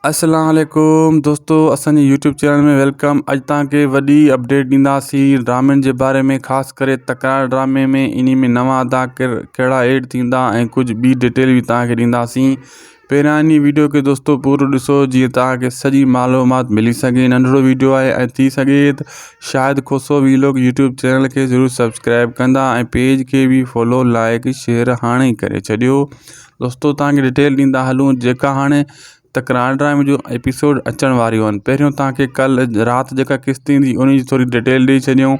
السلام عليڪم دوستو اسان جي يوٽيوب چينل ۾ welcome اڄ توهان کي وڏي اپڊيٽ ڏينداسين ڊرامن جي باري ۾ خاص ڪري تڪرار ڊرامي ۾ انهي ۾ نوان اداڪار ڪهڙا ايڊ ٿيندا ۽ ڪجهه ٻي ڊيٽيل به توهان کي ڏينداسين پهريان انهي ويڊيو کي دوستو پورو ڏسو جيئن توهان کي سڄي معلومات ملي سگهي ننڍڙو ويڊيو آهي ۽ ٿي سگهي ته Shahid Khoso vlog YouTube channel کي ضرور سبسڪرائب ڪندا ۽ پيج کي به فالو لائڪ شيئر هاڻي ڪري ڇڏيو دوستو توهان کي ڊيٽيل ڏيندا هلون جيڪا هاڻي تڪرار ڊرامي جو ايپيسوڊ اچڻ واريون آهن پهريون توهان کي ڪلهه رات جيڪا قسط ايندي ان جي ٿوري ڊيٽيل ڏئي ڇڏيون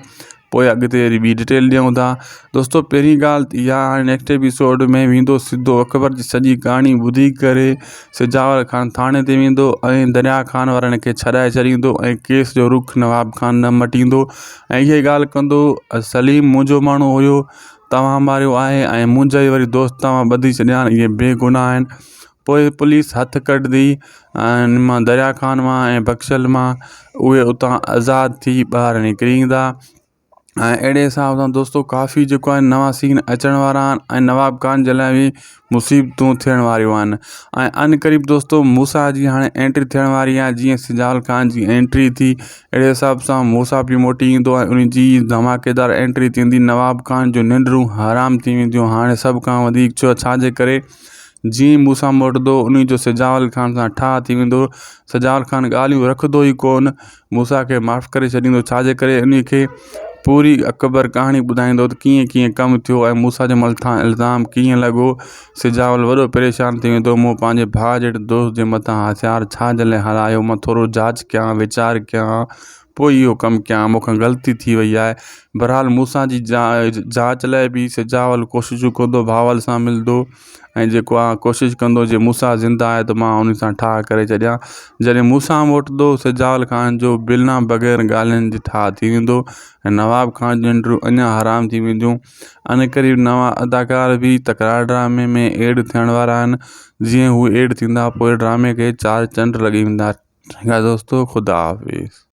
پوء اڳتي وري ٻي ڊيٽيل ڏيون ٿا دوستو پهرين ڳالهه ته اها هاڻي نيڪسٽ ايپيسوڊ ۾ ويندو سڌو اڪبر جي سڄي ڪهاڻي ٻڌي ڪري سجاول خان ٿاڻي تي ويندو ۽ دريا خان وارن کي ڇڏائي ڇڏيندو ۽ ڪيس جو رخ نواب خان نه مٽيندو ۽ اها ڳالهه ڪندو سليم منهنجو ماڻهو هيو توهان ماريو آهي ۽ منهنجا ئي وري دوست توهان ٻڌي ڇڏيا آهن اهي بي گناهه آهن پوء پوليس هٿ ڪڍندي ۽ مان دريا خان مان ۽ بخشل مان اهي اتان آزاد ٿي ٻاهر نڪري ايندا ۽ اهڙي حساب سان دوستو ڪافي جيڪو آهي نوان سين اچڻ وارا آهن ۽ نواب خان جي لاء به مصيبتون ٿيڻ واريون آهن ۽ عن قريب دوستو موسيٰ جي هاڻي انٽري ٿيڻ واري آهي جيئن سجال خان جي انٽري ٿي اهڙي حساب سان موسيٰ به موٽي ايندو ۽ ان جي ڌماڪيدار انٽري ٿيندي نواب خان جون ننڊون حرام ٿي وينديون هاڻي سڀ کان وڌيڪ ڇو ڇا جي ڪري جيئن موسيٰ موٽندو ان جو سجاول خان سان ٺاهه ٿي ويندو سجاول خان ڳالهيون رکندو ئي ڪونه موسيٰ کي معاف ڪري ڇڏيندو ڇا جي ڪري انهي کي پوري اڪبر ڪهاڻي ٻڌائيندو ته ڪيئن ڪيئن ڪم ٿيو ۽ موسيٰ جي مٿان الزام ڪيئن لڳو سجاول وڏو پريشان ٿي ويندو مون پنهنجي ڀاء جهڙي دوست جي مٿان هٿيار ڇا جي لاء هلايو مان ٿورو جاچ ڪيان ويچار ڪيان پوء اهو ڪم ڪيان مون کان غلطي ٿي وئي آهي بهرحال موسيٰ جي جاچ لاء به سجاول ڪوششون ڪندو بهاول سان ملندو ۽ جيڪو آ ڪوشش ڪندو جي موسيٰ زنده آهي ته مان ان سان ٺاهه ڪري ڇڏيان جڏهن موسيٰ موٽندو سجاول خان جو بنا بغير ڳالهين جي ٺاهه ٿي ويندو ۽ نواب خان جون انٽريو اڃا حرام ٿي وينديون ان ڪري نوان اداڪار به تڪرار ڊرامي ۾ ايڊ ٿيڻ وارا آهن جيئن هو ايڊ ٿيندا پوء ڊرامي کي چار چنڊ لڳي ويندا دوستو خدا حافظ.